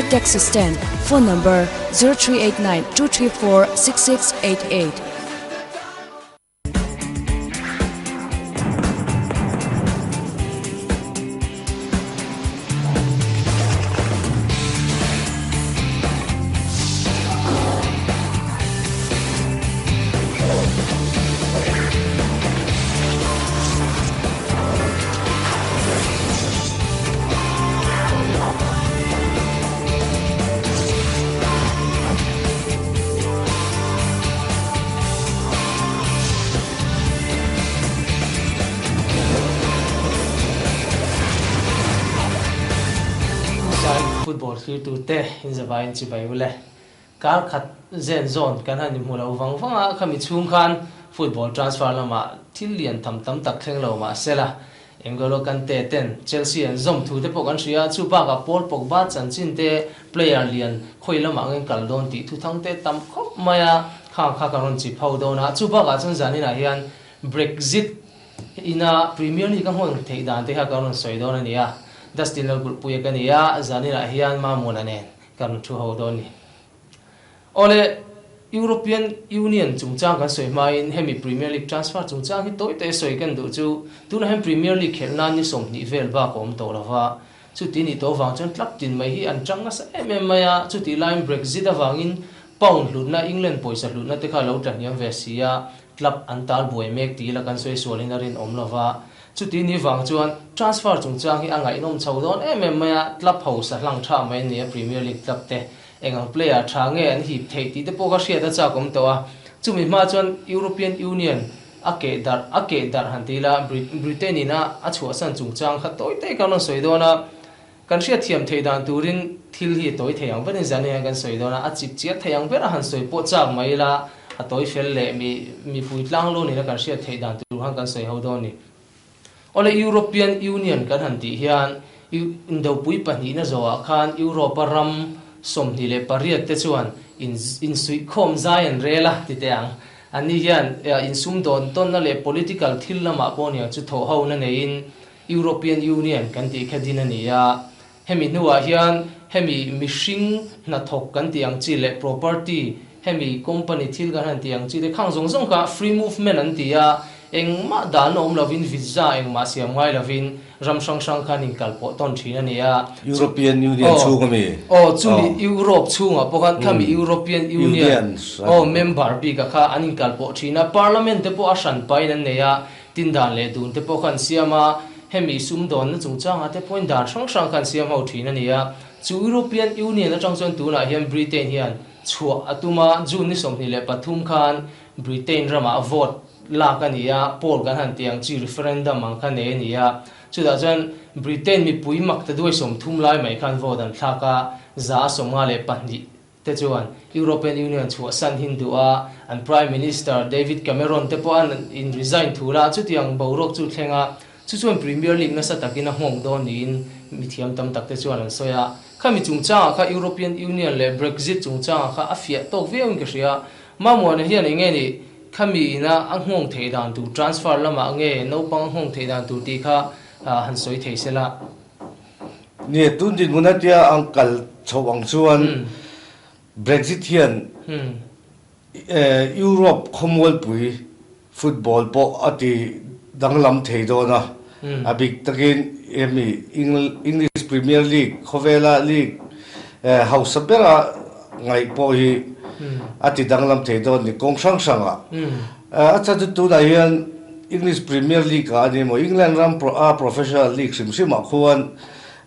Taxi Stand, Phone Number, 0389 234 6688. Football thlir in zavaiin chibai ule. Kar khat zen zawn kan han inhmu lo vang vang a, khami chhung khan football transfer lamah thil lian tham tam tak thleng lo mah se la, N'Golo Kante ten Chelsea an zawm thu te pawh kan hria a, chu bakah Paul Pogba chanchin te player lian khawi lamah ngeng kal dawn tih thuthang te tam khawp mai a, khang kha kan rawn chip ho dawn a, chu bakah chuan zaninah hian Brexit ina Premier League a hmun theih dan te kha kan rawn sawi dawn a ni a, Dustin Lalkulhpuia ka ni a, zaninah hian Mamuna nen. Kan thu ho dawn ni. Awle, European Union chungchang kan sawi hmain hemi Premier League transfer chungchang hi tawi tawi sawi kan duh chu tunah hian Premier League khelh nan ni 20 vel bak a awm tawh lova, chuti nih tawh avang chuan club tin mai hi an tang nasa em em mai a, chutih laiin Brexit avangin pound hlutna, England pawisa hlutna te kha a lo tla hniam ve si a, club an tal buai mek ti ila kan sawi sualin a rinawm lova. Chuti ni vang chuan transfer chungchang hi a ngaihnawm chho dawn em em mai a, club ho sa hlang tha mai ania Premier League club te eng ang player tha nge an hip theih tih te pawh kha hriat a chak awm tawh a. Chumi hma chuan European Union a keh darh a keh darh han ti ila Britain in a a chhuahsan chungchang kha tawi tawi kan rawn sawi dawn a, kan hriatthiam theih dan turin thil hi a tawi thei ang berin zan hian kan sawi dawn a, a chip chiar thei ang ber a han sawi pawh chak mai ila a tawi fel leh mi mipui tlang lo nena kan hriat theih dan tur khan kan sawi ho dawn a ni. Awle European Union kan han tih hian Indopui pahnihna zawhah khan Europe-a ram 28 te chuan in insuihkhawm zai an rel a ti teh ang. Anni hian insumdawn tawnna leh political thil lamah pawh niang chu thawh hona neiin European Union kan tih kha din a ni a, hemi hnuah hian hemi mihring hnathawk kan tih ang chi leh property, hemi company thil kan han tih ang chi te khang zawng zawng kha free movement an ti a, engmah dan awm lovin visa engmah siam ngai lovin ram hrang hrang khan inkal pawh tawn thin a ni a. European Union chhung a mi? Aw, chumi Europe chhungah pawh khan khami European Union aw member bik a kha an inkal pawh thin a, parliament te pawh a hran pahin an nei a, Tin dan leh dun te pawh khan siam a, hemi sumdawnna chungchangah te pawhin dan hrang hrang khan siam ho thin a ni a. Chu European Union atang chuan tunah hian Britain hian chhuah a tum a, June ni 23 khan Britain ramah vote lak a ni a, poll kan han tih ang chi referendum ang kha nei a ni a. Chutah chuan Britain mipui mak ta duai 30 lai mai khan vote an thlak a, 152 te chuan European Union chhuahsan hin duh a, an Prime Minister David Cameron te pawh an in resign thu la, chutiang boruak chu thleng a, chu chuan Premier League nasa takin a nghawng dawn niin mithiam tam tak te chuan an sawi a. Khami chungchangah kha European Union leh Brexit chungchangah kha a fiah tawk viau in ka hria. Mamuana hian eng nge ni khami ina a nghawng theih dan tur transfer lamah nge naupang a nghawng theih dan tur tih kha han sawi thei se la. Ni, tun dinhmun atia ang kal chhoh ang chuan Brexit hian Europe khawmualpui football pawh a ti danglam thei dawn a, a bik takin hemi English Premier League khawvela league hausa bera ngaih pawh hi a ti danglam thei dawn ni kawng hrang hrangah. A chhan chu tunah hian English Premier League ah a ni emaw England ram a professional league hrim hrim ah khuan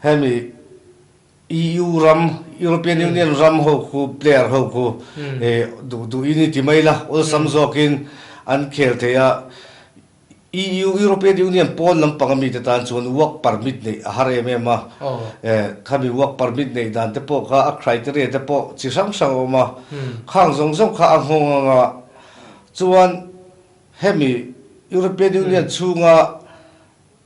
hemi EU ram, European Union ram ho khu player ho khu duh duh in i ti mai la, awlsam zawkin an khel thei a. EU, European Union pawn lampang ami te tan chuan work permit neih a har em em a, khami work permit neih dan te pawh kha a criteria te pawh chi hrang hrang a awm a, khang zawng zawng kha a nghawng ang a, chuan hemi European Union chhunga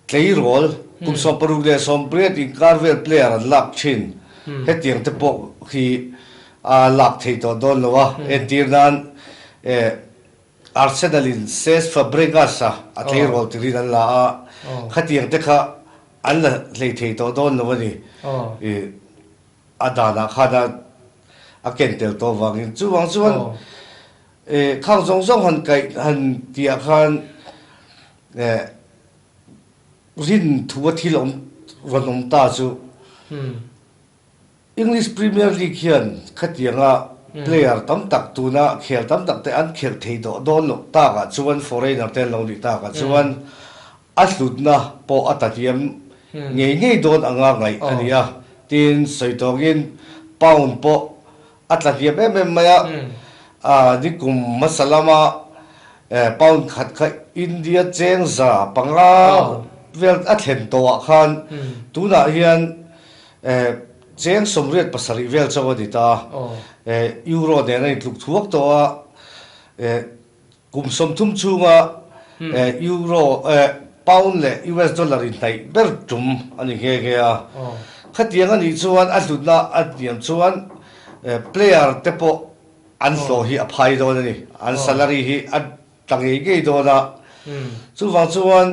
tleirawl kum 68 leh 80 inkar vel player an lak thin, hetiang te pawh hi a lak thei tawh dawn lo a, entir nan Arsenal in Cesc Fabregas a a tleirawl tirin an la a, khatiang te kha an la hlei thei tawh dawn lo a ni. a danah khan a a ken tel tawh vangin chuvang chuan khang zawng zawng han kaih han tihah khan rin thu a thil awm rawn awm ta chu English Premier League hian khatianga player tam tak tuna khel tam tak te an khelh thei tawh dawn loh takah chuan foreigner te an lo nih takah chuan a hlutna pawh a tahliam ngei ngei dawn anga ngaih a ni a. Tin, sawi tawngin pound pawh a tlahliam em em mai a, nikum hmasa lama pound khat kha India cheng 500 vel a thlen tawhah khan tunah hian Cheng 87 vel chauh a ni ta. Euro nen a intluk thuak tawh a, kum 30 chhunga Euro, Pound leh US Dollar inhnaih ber tum a ni nghe nghe a. Khatiang a nih chuan a hlutna a hniam chuan player te pawh an hlawh hi a phai dawn a ni. An salary hi a tla ngei ngei dawn a. Chuvang chuan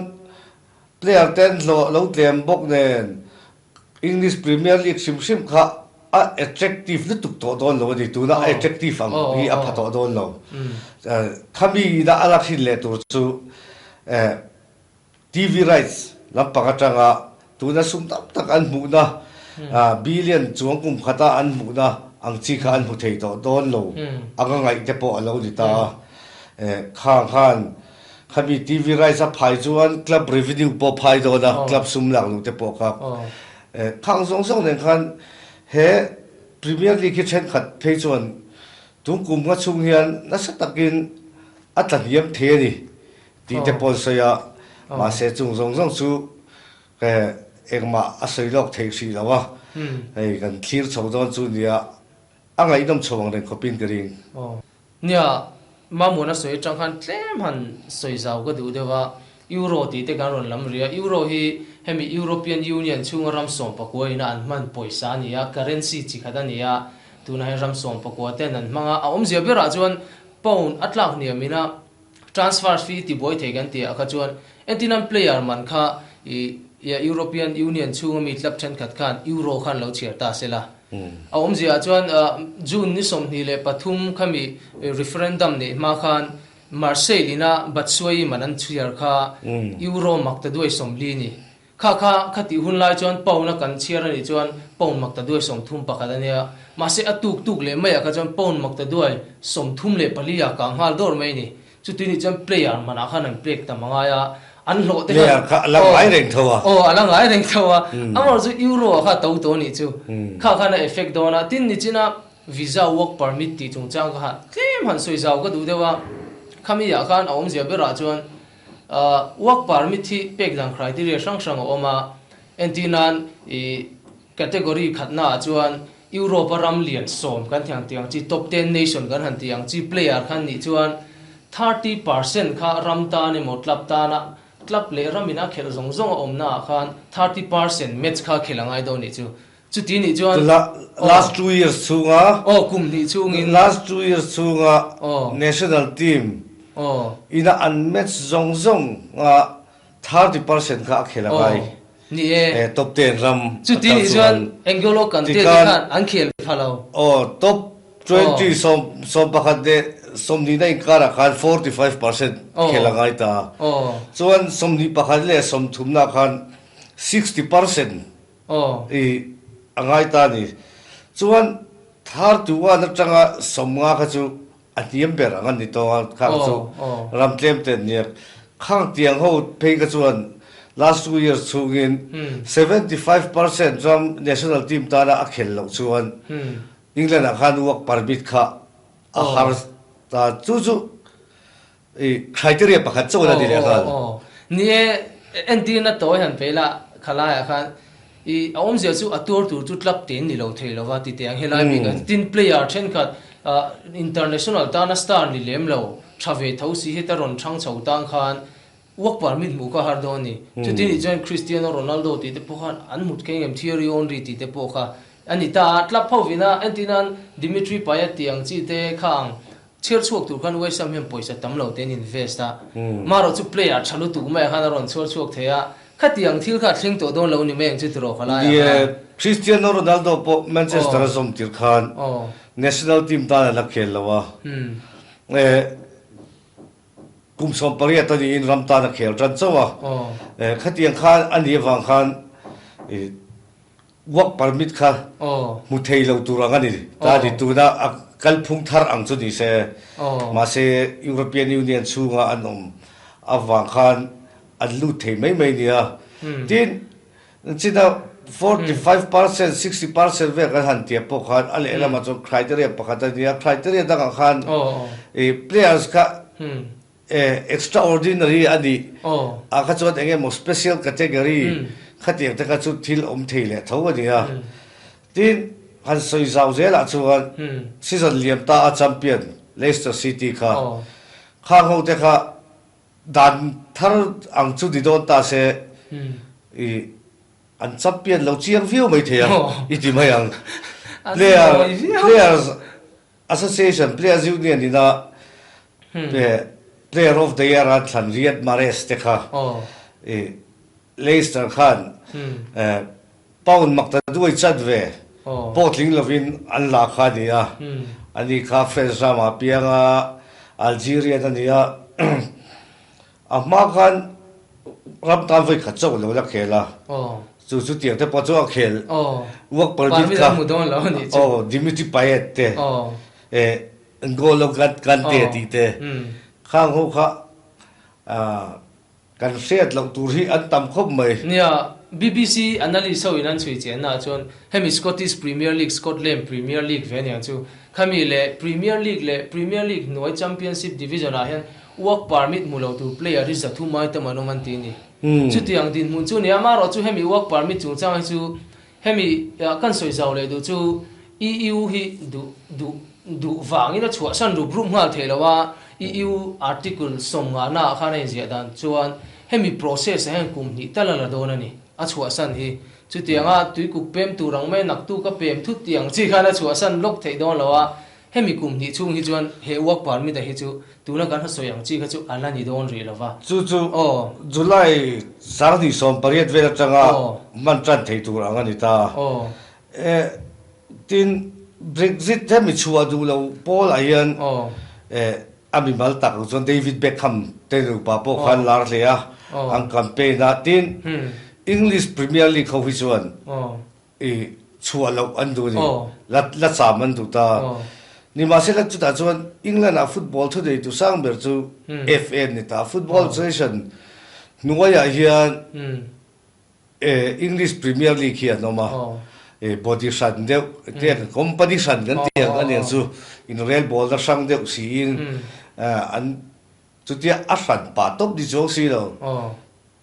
player te an hlawh lo tlem bawk nen English Premier League hrim hrim kha a attractive lutuk tawh dawn lo a ni. Tuna a attractive ang hi a pha tawh dawn lo. Khami ina a la hrin leh tur chu TV rights lampang atanga tuna sum tam tak an hmuhna, billion chuang kum khata an hmuhna ang chi kha an hmu thei tawh dawn lo anga ngaih te pawh a lo ni ta a. Khang khan Khami TV rights a phai chuan club revenue pawh phai dawn a, club sum lak luh te pawh kha khang zawng zawng nen khan he Premier League hi thenkhat phei chuan tun kum nga chhung hian nasa takin a tla hniam thei a ni tih te pawh an sawi a, mahse chung zawng zawng chu engmah a sawi lawk thei hrih lo a, hei kan thlir chho dawn chu nia a ngaihnawm chho ang reng khawpin ka ring. Nia, Mamuna sawi atang khan tlem han sawi zau ka duh deuh a, Euro tih te kan rawn lam ri a, Euro hi hemi European Union chhunga ram 19 ina an hman pawisa a ni a, currency chi khat a ni a, tunah hian ram 19 ten an hmang a, a awmzia berah chuan pound a tlak hniam ina transfer fee ti buai thei kan tih ah kha chuan entirnan player man kha i European Union chhunga mi club thenkhat khan Euro khan lo chhiar ta se la. A awmzia ah chuan June ni 23 khami referendum neih hma khan Marseille ina Batshuayi man an chhiar kha Euro 440 ni. Kha kha khatih hun lai chuan pound a kan chhiar a nih chuan pound 431 a nia. Mahse a tuk tuk leh maiah kha chuan pound 434 ah kang nghal dawr mai a ni. Chuti nih chuan player manah khan an pek tam a ngai a, an hlawh te khan Player kha a la ngai reng tho a. Aw, a la ngai reng tho a. Amaherawh chu Euro ah kha a to tawh a nih chu. Kha khan a effect dawn a. Tin nichina visa work permit tih chungchang kha tlem han sawi zau ka duh deuh a. Khami ah khan a awmzia berah chuan work permit hi pek dan criteria hrang hrang a awm a. Entirnan i category khatna ah chuan Europe a ram lian 10 kan ti ang tih ang chi, top ten nation kan han tih ang chi player khan nih chuan 30% kha ram tan emaw club tana club leh ramin a khelh zawng zawng a awmna ah khan 30% match kha khelh a ngai dawn nih chu. Chuti nih chuan Last 2 years chhunga Aw kum hnih chhungin Last 2 years chhunga national team ina an match zawng zawng a 30% kha a khelh a ngai. Ni e. Top 10 ram a Chuti kal nih chuan chuan N'Golo Kante te Tikhan khan an khel pha lo. Aw, top 20 11 leh 20 na inkarah khan 45% khel a ngai ta. Chuan 21 leh 30 na khan 60% i a ngai ta a ni. Chuan 31 atanga 50 kha chu a hniam ber ang an ni tawng a, khang chu ram tlem te an nia. Khang tiang ho phei kha chuan last 2 years chhungin 75% ram national team tana a khel loh chuan England ah khan work permit kha a har ta. Chu chu i criteria pakhat chauh a ni leh nghal. Ni e, entirna tawi han pe ila khalaiah khan i a awmzia chu a tuar tur chu club te an ni lo thei lova ti teh ang helai bik ah tin player thenkhat international tana star ni lem lo tha ve tho si heta rawn thang chho tang khan work permit hmuh kha har dawn a ni. Chuti nih chuan Cristiano Ronaldo tih te pawh khan an hmut keng em Thierry Henry tih te pawh kha a ni ta a, club ho vina entirnan Dimitri Payet tih ang chi te kha ang Chhiar chhuak tur khan West Ham hian pawisa tam lo te an invest a, marawh chu player tha lutuk maiah khan a rawn chhuar chhuak thei a, khatiang thil kha a thleng tawh dawn lo ni mai ang chu tiraw kha laiah khan. Cristiano Ronaldo pawh Manchester a zawm tir khan national team tan a la khel lo a. Kum 18 a niin ram tan a khel tan chauh a. Khatiang khan a nih avang khan work permit kha hmu thei lo tur ang a ni. Ta ni tuna a kalphung thar ang chu ni se. Mahse European Union chhunga an awm avang khan an lut thei mai mai nia. Tin, china 45%, 60% vel kan han tia pawh khan a lehlamah chuan criteria pakhat a nia. Criteria dangah khan players kha extraordinary a nih ah kha chuan eng emaw special category khatiang te kha chu thil awm thei leh tho a ni a. Tin, han sawi zau zelah chuan season liam ta a champion Leicester City kha khang ho te kha dan thar ang chu ni dawn ta se i an champion lo chiang viau mai thei ang i ti mai ang. Player players Association Players Union ina Player of the Year a thlan Riyad Mahrez te kha i Leicester khan pound mak ta duai chat ve pawh tling lovin an la kha a ni a. Ani kha French ramah a piang a, Algerian a ni a. A hma khan ram tan vawi khat chauh lo la khel a, chu chu tiang te pawh chu a khel work permit kha aw Dimitri Payet te N'Golo Kante tih te khang ho kha kan hriat loh tur hi an tam khawp mai. Nia, BBC analyst ho in an chhui chian naah chuan hemi Scottish Premier League, Scotland Premier League ve aniang chu, khami leh Premier League leh Premier League hnuai Championship Division ah hian work permit hmu lo tur player hi 300 ai tam an awm an ti a ni. Chutiang dinhmun chu nia, amaherawh chu hemi work permit chungchang hi chu hemi kan sawi zau leh duh chu EU hi duh duh duh vangin a chhuahsan rup rup nghal theih lo a, EU article 50 na ah khan a inziah dan chuan hemi process ah hian kum hnih tal a la dawn a ni, a chhuahsan hi. Chutianga tuikuk pem tur ang mai naktuk a pem thut tih ang chi khan a chhuahsan lawk theih dawn lo a, hemi kum hnih chhung hi chuan he work permit ah hi chu tuna kan sawi ang chi kha chu a la ni dawn rih lo va. Chu chu July 28 vel atanga hman tan thei tur ang a ni ta. E, tin, Brexit hemi chhuah duh lo pawl ah hian e, a mimal tak ang chuan David Beckham te nupa pawh khan lar hle a, an campaign a, tin, English Premier League ho hi chuan i chhuah loh an duh a ni, la la cham an duh ta. Nimahsela chutah chuan England ah football thuneitu sang ber chu FA an ni ta, Football Association hnuaiah hian English Premier League hi an awm a, body hran deuh te company hran kan tih ang aniang chu inrelbawlna hrang deuh siin an chutia a hran pah tawp ni chuang si lo.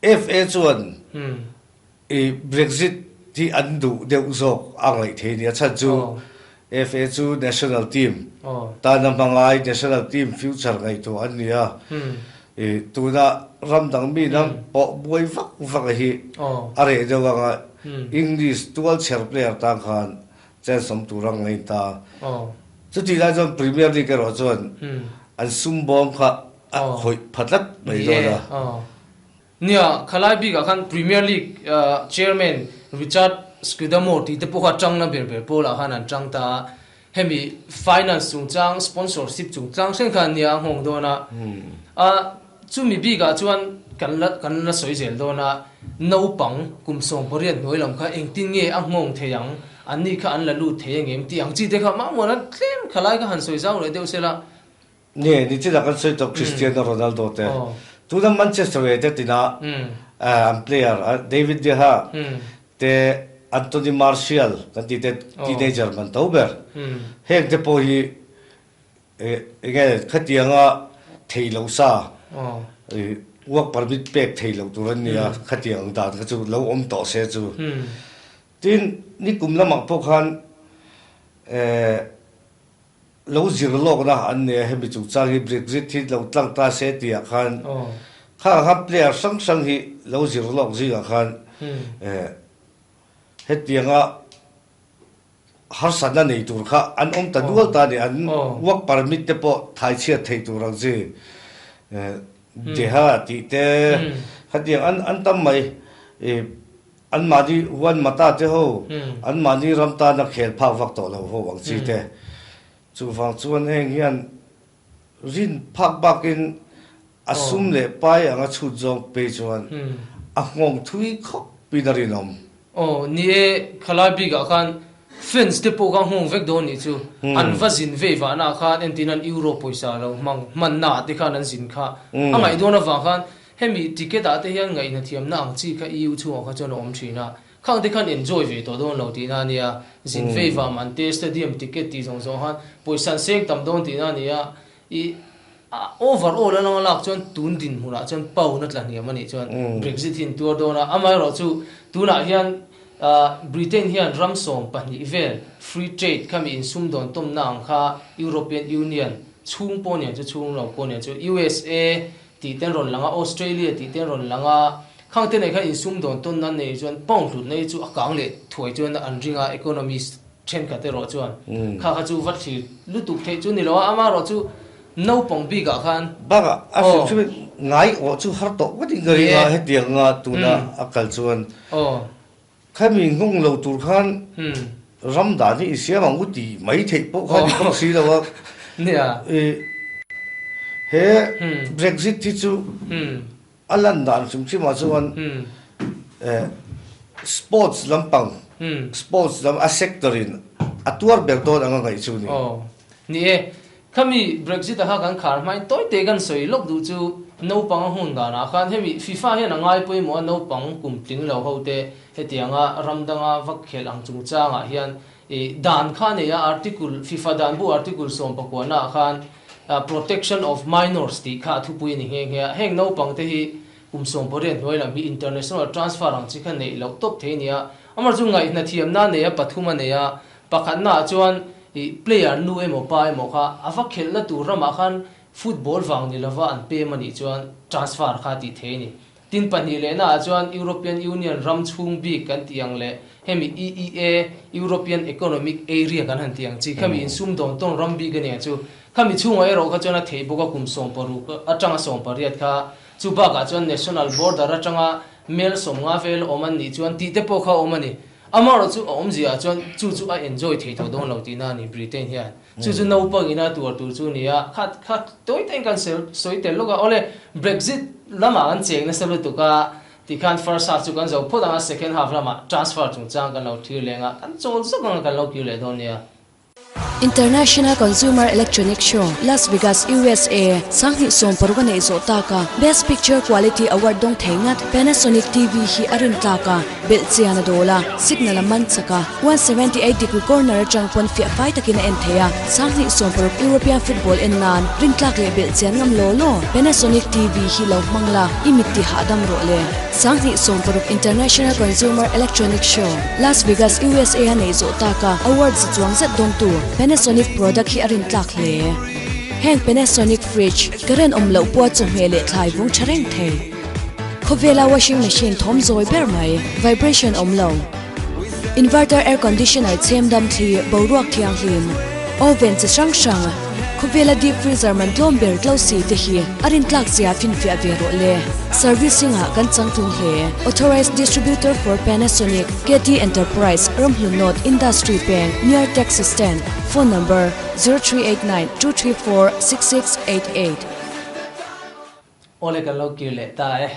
FA chuan Brexit hi an duh deuh zawk a ngaih thei nia chhan chu FA chu national team tana hmangai national team future ngaihtuah an ni a. Tuna ram dang mi lam pawh buai vak vak a hi a reh deuh ang a, English tual chher player tan khan chance awm tur ang a in ta. Chutih lai chuan Premier League erawh chuan an sum bawm kha a khawih pha tlat mai dawn a. Nia, khalai bikah khan Premier League chairman Richard Scudamore tih te pawh kha tangna ber ber pawlah khan an tang ta a. Hemi finance chungchang, sponsorship chungchang thleng khan nia a nghawng dawn a. A chumi bikah chuan kan la kan la sawi zel dawn a, naupang kum 18 hnuai lam kha engtin nge a nghawng thei ang, anni kha an la lut thei angem tih ang chi te kha mahmuan a tlem khalai kha han sawi zau leh deuh sela. Nge ni chilah kan sawi tawh Cristiano Ronaldo te. Tuna Manchester United ina an player David De Gea te Anthony Martial kan tih te teenager man to ber. Heng te pawh hi enge khatianga thei lo sa work permit pek thei loh tur an nia khatiang dan kha chu lo awm tawh se chu. Tin nikum lamah pawh khan Lo zir lawkna an nei a, hemi chungchang hi Brexit hi lo tlang ta se tihah khan khang khan player hrang hrang hi lo zir lawk zingah khan hetianga harsatna nei tur kha an awm ta dual ta a ni, an work permit te pawh thaichhiat theih tur ang chi Deha tih te khatiang an tam mai. Anmahni Juan Mata te ho, anmahni ram tana khel phak vak tawh lo ho ang chi te. Chuvang chuan heng hian rin phak bakin a sum leh pai anga chhut zawng pei chuan a nghawng thui khawp in a rinawm. Aw, ni e, khalai bikah khan fans te pawh kha nghawng vek dawn nih chu. An va zin vei vahna ah khan entin an Euro pawisa lo hmang hmanna ah te khan an zin kha a ngaih dawn avang khan Hemi ticket ah te hian ngaihnathiamna ang chi kha EU chhungah kha chuan a awm thin a, khang te khan enjoy ve tawh dawn lo tihna a nia, zin vei vam an te stadium ticket tih zawng zawng khan pawisa an seng tam dawn tihna a nia, i over all a langa lak chuan tun dinhmunah chuan pound a tla hniam a nih chuan Brexit hi an tuar dawn a, amaherawh chu tunah hian Britain hian ram 12 vel free trade khami insumdawn tawmna ang kha European Union chhung pawh nen chu chhung lo pawh nen chu USA Tih ten rawn lang a, Australia tih ten rawn lang a, khang te nei khan insum dawn tawn nan nei chuan pound hlutna hi chu a kang leh thuai chuan an ring a, economist thenkhat erawh chuan kha kha chu va thlir lutuk theih chu ni lo a, amaherawh chu naupang bik ah khan. Bakah a hrim hrim in ngai awh chu har tawh ngawt in ka ring a, hetiang a tuna a kal chuan khami nghawng lo tur khan ram dan hi i siam ang u tih mai theih pawh kha ni bawk si lo a. I he Brexit hi chu a lan dan hrim hrim ah chuan sports lampang sports lam a sector in a tuar ber dawn anga ngaih chu ni. Ni e, Khami Brexit a kha kan khar hmain tawite kan sawi lawk duh chu naupang a hun danah khan hemi FIFA hian a ngai pawimawh a naupang kum tling lo ho te hetianga ram danga va khelh ang chungchangah hian i dan kha a nei a article FIFA dan bu article 19 ah khan protection of minors tih kha a thupui a ni nghe nghe a heng naupang te hi kum 18 hnuai lam hi international transfer ang chi kha neih loh tawp thei a ni a amah chu ngaihna thiamna a nei a pathum a nei a Pakhatna ah chuan ih player nu emaw pa emaw kha a va khelhna tur ramah khan football vang ni lova an pem a nih chuan transfer kha tih thei a ni. Tin pahnih lehna ah chuan European Union ram chhung bik kan tih ang leh hemi EEA, European Economic Area kan han tih ang chi khami insum dawn tawn ram bik a nia chu khami chhungah erawh kha chuan a theih bawk a kum 16 atanga 18 kha chu bakah chuan national border atanga mel 50 vel awm an nih chuan tih te pawh kha awm a ni. Amaherawh chu a awmzia ah chuan chu chu a enjoy thei tawh dawn lo tihna a ni Britain hian. Chu chu naupang ina tuar tur chu a ni a, kha kha tawi takin kan sawi tel lawk a, awle Brexit lamah kan cheng nasa lutuk a tikhan first half chu kan zo phawt ang a, second half lamah transfer chungchang kan lo thlir leng a, kan chawl zawk ang a kan lo kir leh dawn nia. International Consumer Electronics Show, Las Vegas, USA, 2016 a neih zawh tak a, Best Picture Quality Award dawng thei ngat Panasonic TV hi a rin tlak a, belh chian a dawl a, signal a man chak a, 178 degree corner atang pawn fiah fai takin a en thei a, 2016 European football en nan rin tlak leh belh chian ngam law law Panasonic TV hi lo hmang la, i mit ti hahdam rawh le. 2016 International Consumer Electronics Show, Las Vegas, USA a neih zawh tak a, award za chuang zet dawngtu Panasonic product hi a rin tlak hle. Heng Panasonic fridge, current awm loh pawha chawhmeh leh thlai vung tha reng thei. Khawvela washing machine thawm zawi ber mai, vibration awm lo. Inverter air conditioner chhem dam thli, boruak thianghlim, oven chi hrang hrang, khawvela deep freezer man tlawm ber tlo si te hi a rin tlak zia finfiah ve rawh le. Servicing ah kan changtlung hle. Authorized distributor for Panasonic, KT Enterprise, Ramhlun North Industry Peng, near Taxi Stand, Phone number, 0389 234 6688. Awle kan lo kir leh ta e.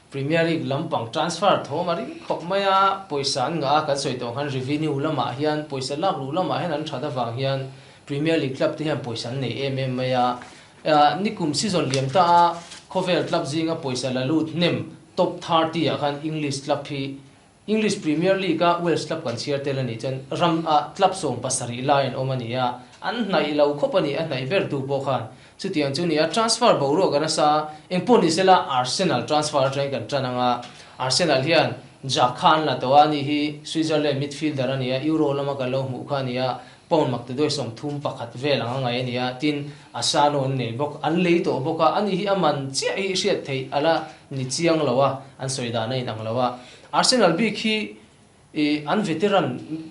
Premier League lampang transfer thawm a ring khawp mai a, pawisa an ngah a, kan sawi tawh khan revenue lamah hian pawisa lak luh lamah hian an that avang hian Premier League club te hian pawisa an nei em em mai a. Nikum season liam ta a khawvel club zinga pawisa la lut hnem top 30 ah khan English club hi English Premier League a Wales club kan chhiar tel a nih chuan ram ah club 17 lai an awm a ni a, an hnaih lo khawp a ni, a hnaih ber tu pawh khan chutiang chu a ni a, transfer boruak a nasa a, engpawh ni sela Arsenal transfer atangin kan tan ang a, Arsenal hian Xhaka an la tawh a, ani hi Switzerland midfielder a ni a, Euro lama kan lo hmuh kha a ni a, pound mak ti duai 31 vel ang a ngaih a ni a, tin Asano an nei bawk, an lei tawh bawk a, ani hi a man chiah hi hriat theih a la ni chiang lo a, an sawi dan a inang lo a. Arsenal bik hi ih an veteran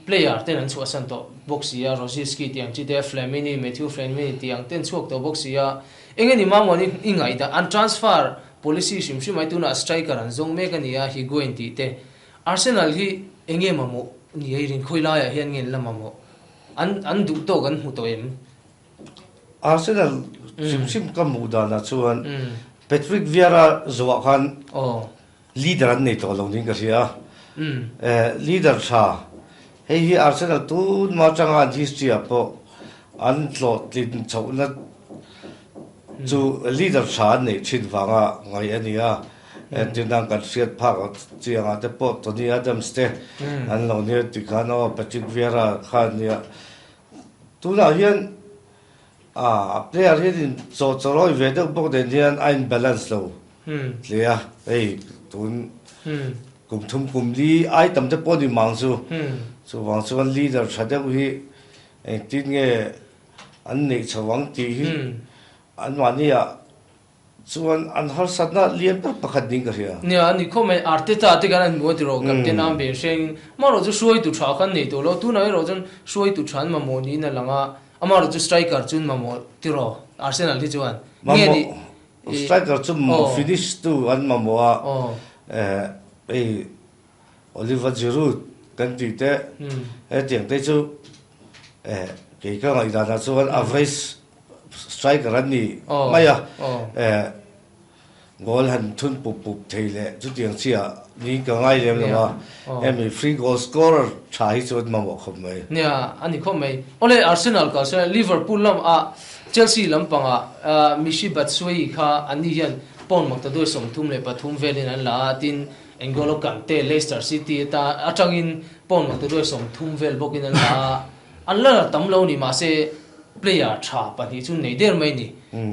player ten an chhuahsan tawh bawk si a, Rosicky tih ang chi te, Flamini, Mathieu Flamini tih ang te an chhuak tawh bawk si a, eng nge ni mamawh i ngaihdan, an transfer policy hrim hrim mai tunah striker an zawng mek a ni a, Higuain tih te. Arsenal hi enge mamawh ni a i rin? Khawi laiah hian nge an la mamawh? An an duh tawk an hmu tawh em? Arsenal hrim hrim ka hmuh danah chuan Patrick Vieira zawhah khan leader an nei tawh lo niin ka hria a. Leader tha hei hi Arsenal tunma atanga an history ah pawh an hlawhtlin chhohna chu leader tha an neih thin vanga ngaih a ni a. Entirnan kan hriat phak chiangah te pawh Tony Adams te an lo nia tikhan aw Patrick Vieira kha a nia. Tunah hian a player hian in chaw chawrawi ve deuh bawk nen hian a in balance lo hle a, hei tun kum thum kum li ai tam te pawh ni mang chu. Chuvang chuan leader tha deuh hi engtin nge an neih chho ang tih hi anmahniah Chuan an harsatna lian tak pakhat ding ka hria. Nia, ni khawp mai, Arteta te kan an hmu a ti rawh, captain a an ve hreng. Amaherawh chu hruaitu tha khan nei tawh lo, tunah erawh chuan hruaitu tha an mamawh niin a lang a, amaherawh chu striker chu an mamawh ti rawh, Arsenal hi chuan. Nge ni? Mamawh, striker chu finish tu an mamawh a, hei Oliver Giroud kan tih te, hetiang te chu kei ka ngaihdanah chuan average Striker an ni mai a, goal han thun pup pup thei leh chutiang chiah niin ka ngai lem lo a, hemi free goal scorer tha hi chuan mamawh khawp mai. Nia, a ni khawp mai. Awle, Arsenal kal sawn Liverpool lam ah Chelsea lampangah Michy Batshuayi kha anni hian pound maktaduai 33 velin an la a, tin N'Golo Kante Leicester City ata atangin pound maktaduai 30 vel bawkin an la a, An la la tam lo ni mahse player tha pahnih chu nei der mai ni.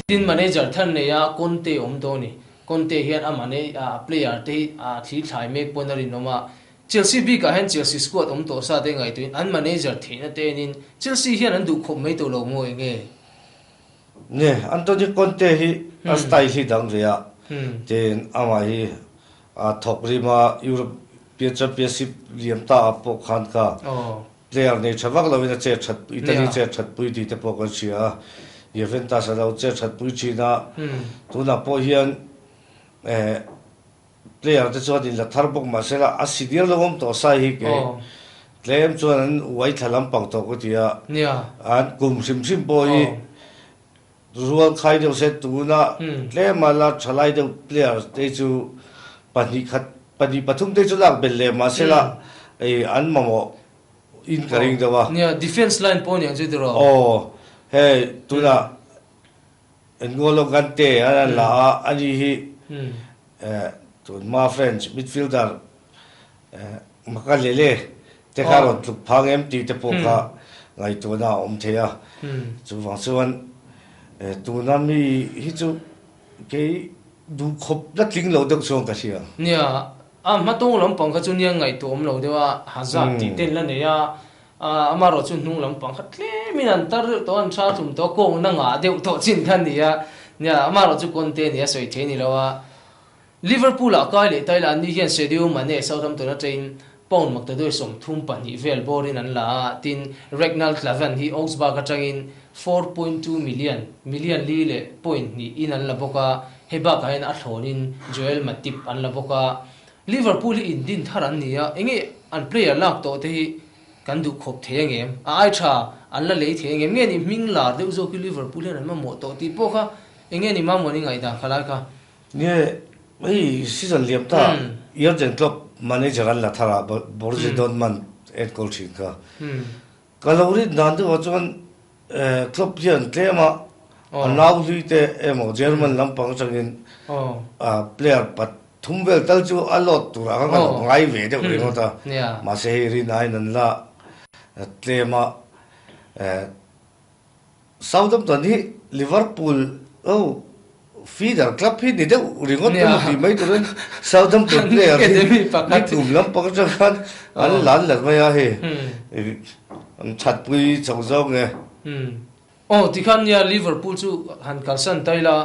Tin manager thar nei a Conte awm dawn ni. Conte hian a mane a player te hi a thli thlai mek pawn a rinawm a. Chelsea bikah hian Chelsea squad awm tawh sa te ngaihtuahin an manager theihna te enin Chelsea hian an duh khawp mai tawh lo maw enge? Nge Antonio Conte hi a style hi dang ve a, tin amah hi a thawk rim a European Championship liam ta ah pawh khan kha Player nei tha vak loin a chet that Italy chet that pui tih te pawh kan hria a, Juventus a lo chet that pui thin a, tunah pawh hian eh player te chuan in la thar bawk mahse la a senior lo awm tawh sai hi kei tlem chuan an uai thla lampang tawh ka ti a, an kum hrim hrim pawh hi rual khai deuh se tuna tlema la thalai deuh player te chu pahnih khat pahnih pathum te chu lak belh leh mahse la ei an mamawh in ka ring deuh a. Nia defence line pawh aniang chu tiraw? Aw hei tuna N'Golo Kante an an la a ani hi tunhma French midfielder Makalele te kha rawn tluk phang em tih te pawh kha ngaihtuahna a awm thei a. Chuvang chuan tuna mi hi chu kei duhkhawp la tling lo deuh chuan ka hria. Nia, a hmatawng lampang kha chu nia ngaihtuah awm lo deuh a, Hazard tih ten la nei a, amaherawh chu hnung lampang kha tlemin an tar deuh tawh a, an tha tlum tawh a, kawngna ngah deuh tawh chin kha a ni a. Nia, amaherawh chu Conte nia sawi thei a ni lo a. Liverpool ah kai leh tai lah an ni hian Sadio Mane Southampton atangin pound maktaduai 32 vel bawrin an la a, tin Regnald Klavan hi Augsburg atangin 4.2 million, million li leh point hnih, in an la bawk a, hei bakah hian a thlawnin Joel Matip an la bawk a. Liverpool hi indin thar an ni a, enge an player lak tawh te hi kan duh khawp thei ang em? A ai tha an la lei thei ang em? Nge ni hming lar deuh zawk hi Liverpool hian an mamawh tawh tih pawh kha enge ni mamawh ni ngaihdan khalai kha? Nge hei season liam ta Jurgen Klopp manager an la thar a Borussia Dortmund enkawl thin kha. Ka lo rin dan deuhah chuan Klopp hian tlem a a nau hlui te emaw German lampang atangin player pathum vel tal chu a load turah khan ka lo ngai ve deuh ringawt a. Mahse hei rin aiin an la tlem a. Southampton hi Liverpool ho feeder club hi ni deuh ringawt emaw tih mai turin Southampton player hi ni tum lampang atang khan an lan lat mai a hei an thatpui chho zawk nge. Aw tikhan nia Liverpool chu han kalsan ta ila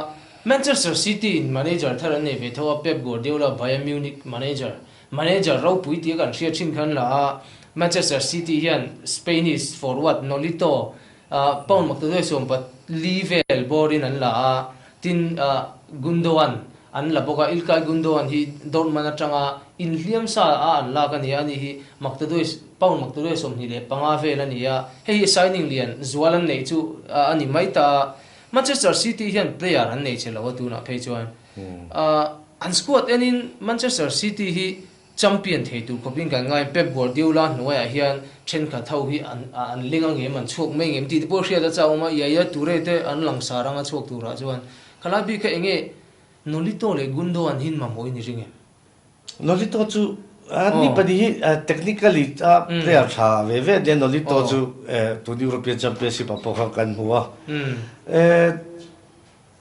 Manchester City in manager thar an nei ve tho a Pep Guardiola Bayern Munich manager manager ropui tia kan hriat thin khan la a Manchester City hian Spanish forward Nolito Pound maktaduai 14 vel bawrin an la a, tin Gundogan an la bawk a, Ilkay Gundogan hi Dortmund atanga Inhliam sa a an lak a ni a, ani hi Maktaduai, pound Maktaduai 25 vel a ni a, hei hi signing lian zual an neih chu a ni mai ta a. Manchester City hian player an nei che lo a tunah phei chuan. An squad enin Manchester City hi champion thei tur khawpin kan ngai, Pep Guardiola hnuaiah hian thenkhat ho hi an an ling ang em, an chhuak mai ngem tih te pawh hriat a chak awm a, Yaya Toure te an langsar anga chhuak turah chuan khalai bik kha enge Nolito leh Gundogan hi mamawh i ni ring em? Nolito chu ni pahnih hi technically a player tha ve ve ania Nolito chu tun European Championship ah pawh khan kan hmu a.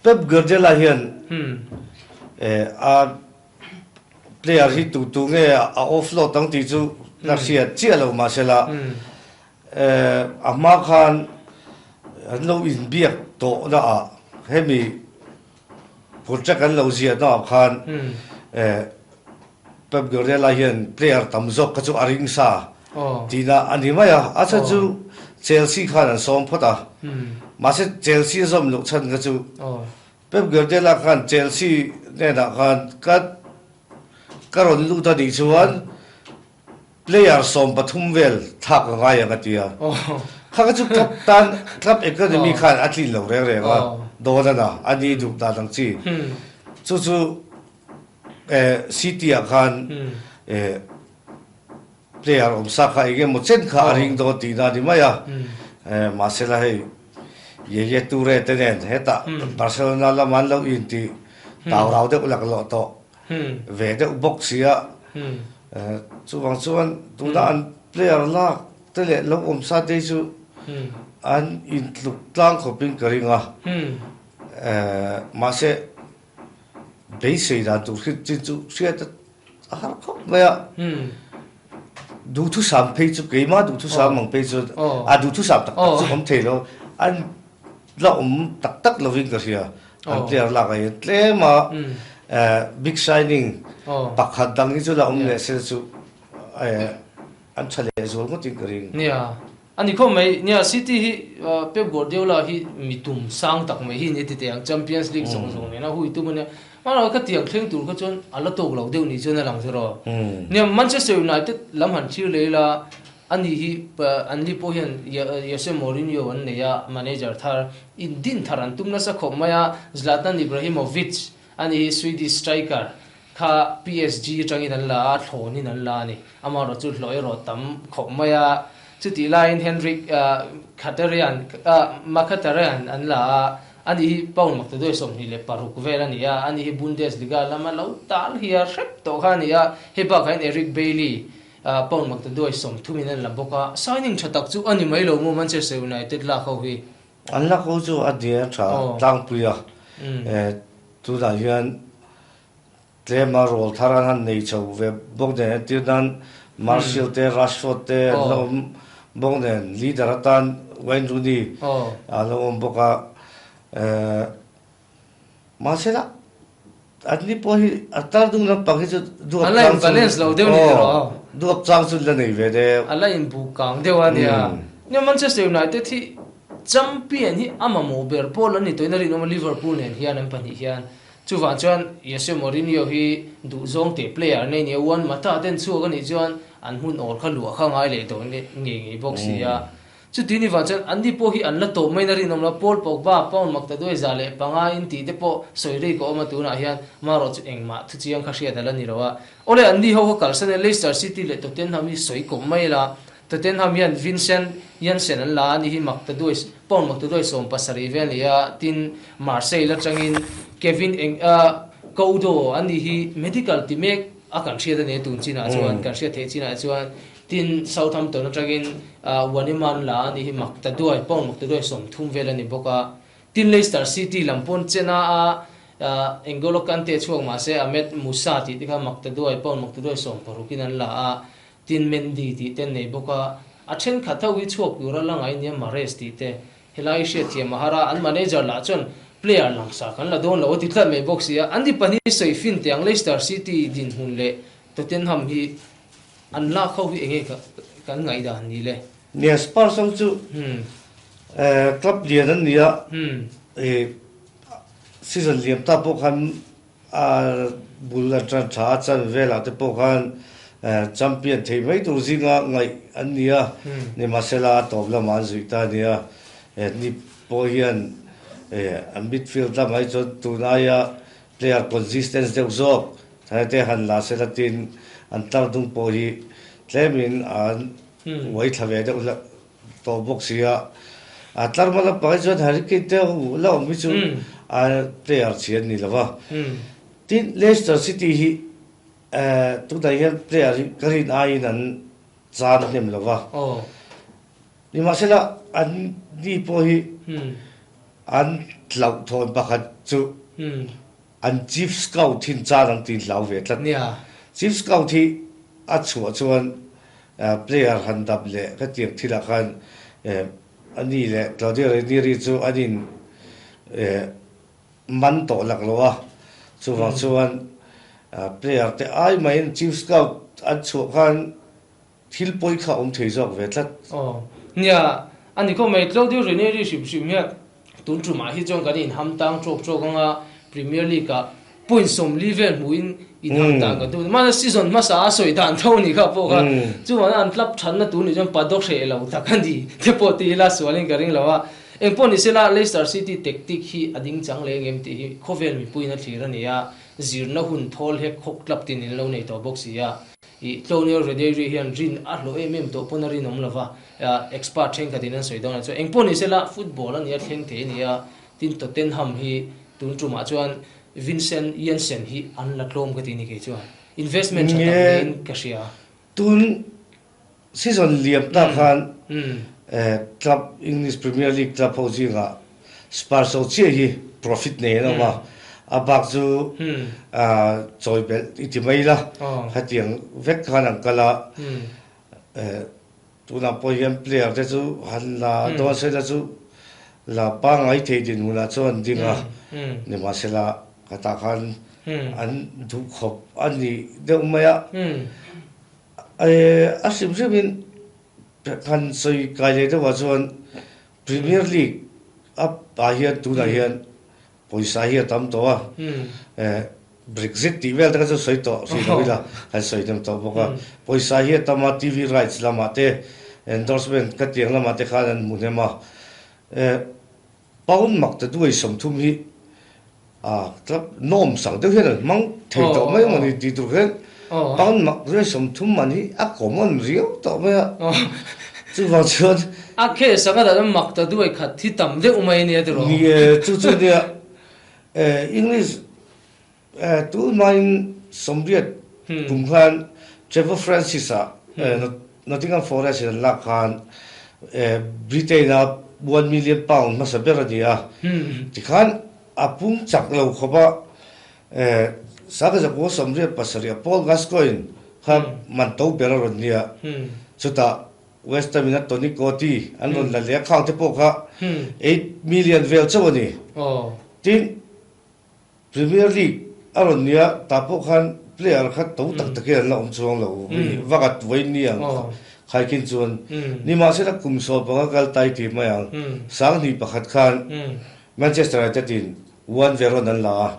Pep Guardiola hian a player hi tu tu nge a offload ang tih chu la hriat chiah lo mahsela a hma khan an lo inbiak tawhna ah hemi Contract an lo ziah naah khan Pep Guardiola hian player tam zawk kha chu a ring sa tihna a ni mai a. A chhan chu Chelsea khan an sawm phawt a. Mahse Chelsea a zawm loh chhan kha chu Pep Guardiola khan Chelsea hnenah khan ka ka rawn lut a nih chuan Player 13 vel thlak a ngai ang a ti a. Kha kha chu club tan club economy khan a tlin lo reng reng a, dawn a na, a ni duh dan ang chi. Chu chu City ah khan player awm sa kha eng emaw chen kha a ring dawn tihna a ni mai a. Mahsela hei Yaya Toure te nen hetah Barcelona lama an lo intih tau rau deuh laklawh tawh. ve deuh bawk si a, chuvang chuan tuna an player lak te leh lo awm sa te chu an intluk tlang khawpin ka ring a, mahse beisei dan tur hi chin chu hriat a har khawp mai a, duhthusam phei chu keimah duhthusam ang phei chu a duhthusam tak tak chu awm thei lo, an la awm tak tak lovin ka hria. An player lak ah hian tlem a big signing pakhat dang hi chu la awm leh se chu an tha leh zual ngawt in ka ring. Nia, a ni khawp mai. Nia, City hi Pep Guardiola hi mi tum sang tak mai hi ni ti teh ang Champions League zawng zawng nena hui tum a nia. Mahse ka tiang thleng tur kha chuan a la tawk lo deuh ni chuan a lang zero. Nia, Manchester United lam han thlir leh ila Ani hi an ni pawh hian Jose Mourinho an nei a, manager thar in din thar an tum nasa khawp mai a, Zlatan Ibrahimovic ani hi Swedish striker kha PSG atangin an la a, thlawnin an la a ni. Amaherawh chu hlawh erawh tam khawp mai a, chutih laiin Henrik Mkhitaryan Mkhitaryan an la a, ani hi pound maktaduai 26 vel a ni a, ani hi Bundesliga lama lo tal hiar hrep tawh kha a ni a, hei bakah hian Eric Bailly Pound maktaduai 30 in an la bawk a, signing tha tak chu a ni mai lo maw Manchester United lak ho hi? An lak ho chu a nia tha tlangpui a, tunah hian tlema rawl thar an han nei chho ve bawk nen entir nan Martial te Rashford te an la awm bawk nen leader atan Wayne Rooney a lo awm bawk a. Mahse la, an ni pawh hi a tar dung lampang hi chu duap An la chang in balance lo deuh ni tiraw? Aw, duap chang chu la nei ve deuh. A la in buk kang deuh a nia. Nia Manchester United hi champion hi a mamawh ber pawl an ni tawhin a rinawm a Liverpool nen hian an pahnih hian. Chuvang chuan Jose Mourinho hi duhzawng teh player nei nia Juan Mata ten chhuak a nih chuan an hmun awl kha luah kha ngai leh dawn ngei ngei bawk si a. Chuti ni vang chuan anni pawh hi an la tawh mai na rinawm lo, Paul Pogba, pound 105 in tih te pawh sawi ri ka awm a, tunah hian marawh chu engmah thuchiang kha hriat a la ni lo a. Awle anni ho kha kalsan e, Leicester City leh Tottenham hi sawi kawp mai la, Tottenham hian Vincent Janssen an la a ni hi maktaduai, pound 70 vel a ni a, tin Marseille atangin Kevin eng a Coudo an ni hi medical ti mek a kan hriat a ni a tun chinah chuan, kan hriat theih chinah chuan. Tin, Southampton atangin Waniman la a nih hi maktaduai, pound maktaduai 30 vel a ni bawk a. Tin, Leicester City lam pawn chena a N'Golo Kante chhuak mah se Ahmed Musa tih te kha maktaduai, pound maktaduai 16 in an la a. Tin, Mendy tih te an nei bawk a. A thenkhat ho hi chhuak tura la ngai nia Mahrez tih te. Helai hriatthiam a har a, an manager lah chuan player langsar kan la dawn lo a ti tlat mai bawk si a. An ni pahnih sawi fin teh ang Leicester City dinhmun leh Tottenham hi An lak ho hi enge kan ngaihdan ni le? Nia Spurs ho chu club lian an ni a, season liam ta pawh khan A bul an tan tha a chan velah te pawh khan champion thei mai tur zinga ngaih an ni a, nimahsela a tawp lamah an zuih ta a ni a. Ni pawh hian an midfield lamah hi chuan tun aia player consistence deuh zawk te han la sela tin an tlar dung pawh hi tlemin an uai thla ve deuh hlauh tawh bawk si a. A tlar hma lampang hi chuan Harry Kane te ho la awm hi chu a player chi an ni lo va. Tin, Leicester City hi tunah hian player hi ka rin aiin an chan hnem lo va. Nimahsela an ni pawh hi an hlauhthawn pakhat chu an chief scout hi an chan ang tiin hlau ve tlat. Chief scout hi a chhuah chuan Player han dap leh ka tiang thilah khan ani leh Claudio Ranieri chu an in man tawh lak lo a, chuvang chuan player te ai maiin chief scout an chhuah khan thil pawi kha a awm thei zawk ve tlat. Aw nia, a ni khawp mai, Claudio Ranieri hrim hrim hian tun tumah hi chuan kan inham tang tawk tawk anga Premier League ah Point 40 vel hmuhin inham dan kan tum. Mahse season hmasa a sawi dan tho ni kha pawh kha chuvangin an club thatna tur nih chuan padawk hreh lo tak a ni te pawh ti ila sualin ka ring lo a. Engpawh ni sela Leicester City tactic hi a ding chang leh engem tih hi khawvel mipuiin a thlir a ni a, zirna hun thawl hek khawk club tin in lo nei tawh bawk si a. Ih Claudio Ranieri hian rin a hlawh em em tawh pawn a rinawm lo va, expert thenkhatin an sawi dawn a chuan engpawh ni sela football a nia thleng thei a ni a, tin Tottenham hi tun tumah chuan Vincent Janssen hi an la tlawm ka ti ni kei chuan investment tha tak niin ka hria. Tun season liam tak khan club English Premier League club ho zingah Spurs ho chiah hi profit nei an awm a, a bak chu chawi belh i ti mai la, khatiang vek khan an kal a, Tunah pawh hian player te chu han la dawn sela chu la pangngai thei dinhmunah chuan an ding a, nimahsela ka tah khan an duh khawp a ni deuh mai a. A hrim hrimin han sawi kai leh deuhah chuan Premier League a ah hian tunah hian Pawisa hi a tam tawh a, Brexit tih vel te kha chu sawi tawh hrih lo ila, kan sawi hnem tawh bawk a. Pawisa hi a tam a, TV rights lamah te, endorsement ka tiang lamah te khan an hmu hnem a. Pound mak ta duai 30 hi a club nawm sang deuh hian an hmang thei tawh mai emaw ni tih tur hian pound mak duai 30 man hi a common riau tawh mai a. Chuvang chuan. A case anga dan mak ta duai khat hi tam deuh mai ania tiraw? Ni e, chu chu nia. English tunhmain 80 kum khan Trevor Francis a Nottingham Forest in an lak khan Britain a £1 million hmasa ber a ni a. Tikhan a pung chak lo khawp a, 1987 a Paul Gascoigne kha man to ber a rawn nia. Chutah West Ham in a Tony Cottee an rawn la leh a, khang te pawh kha 8 million vel chauh a ni. Tin, Premier League a rawn nia, tah pawh khan player kha to tak takin an la awm chuang lo, vakat vawiin ni ang khaikhin chuan. Nimahsela kum 15 kal tai ti mai ang, 2001 khan Manchester United in Juan Veron an la a,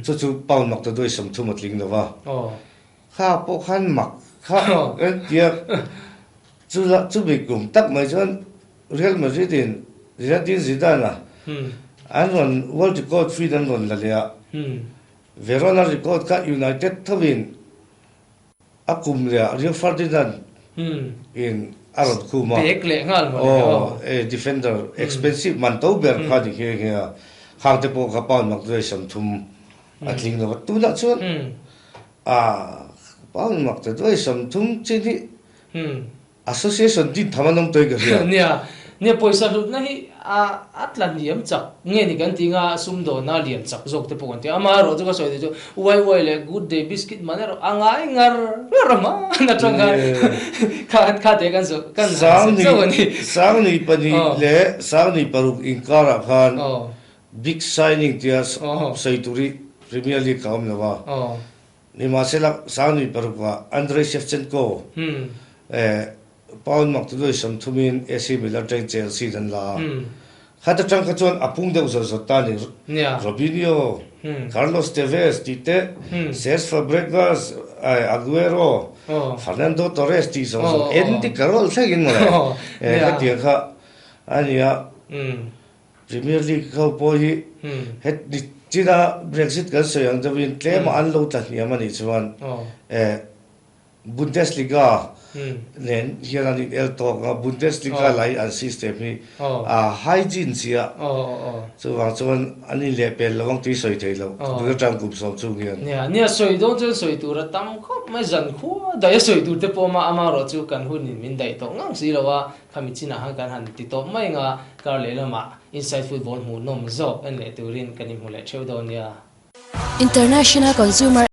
chu chu pound mak ta duai 30 a tling lo va. Kha pawh khan mak kha an ti a, chu la chumi kum tak mai chuan Real Madrid in Zinedine Zidane a an rawn world record feed an rawn la leh a, Veron a record kha United thovin a kum leh ah Rio Ferdinand in a rawn khum a, Pek leh nghal maw le aw defender expensive man to ber kha ni nghe nghe a, khang te pawh kha pound mak duai 30 a tling lo va, tunah chuan A pound mak ta duai 30 chin hi association din tham an awm tawh in ka hria. Nia, nia pawisa hlutna hi a a tla hniam chak nge ni kan ti nga sumdawnna lian chak zawk te pawh kan ti a. Amaherawh chu ka sawi duh chu uai uai leh good day biscuit man erawh a ngai ngar ngar a hman atang khan kha kha te kan zawh kan han zep zauh a ni. 2002 leh 2006 inkarah khan Big signing tia sawi tur hi Premier League a awm lo a, nimahsela 2006 ah Andrei Shevchenko pound mak tu nuai 30 in AC Milan atangin Chelsea in an la a, khat atang kha chuan a pung deuh zawt zawt ta a ni. Robinho, Carlos Tevez tih te, Cesc Fabregas, Aguero, Fernando Torres tih zawng zawng Andy Carroll thlengin mawle hetiang kha a ni a. Premier League ho pawh hi heti china Brexit kan sawi ang deuhin tlema an lo tla hniam a nih chuan Bundesliga nen hian an in el tawk a, Bundesliga lai an system hi a hygiene chiah chuvang chuan an in leh pel lo ang tih sawi thei lo tun atang kum sawm chung hian. Nia, nia sawi dawn chuan sawi tur a tam khawp mai, zan khua daih a sawi tur te pawh ama amarawh chu kan hun in min daih tawh ngang si lo a, khami chinah khan kan han ti tawp mai anga kar leh lamah Inside Football hmuhnawm zawk en leh turin kan inhmu leh theuh dawn nia. International Consumer.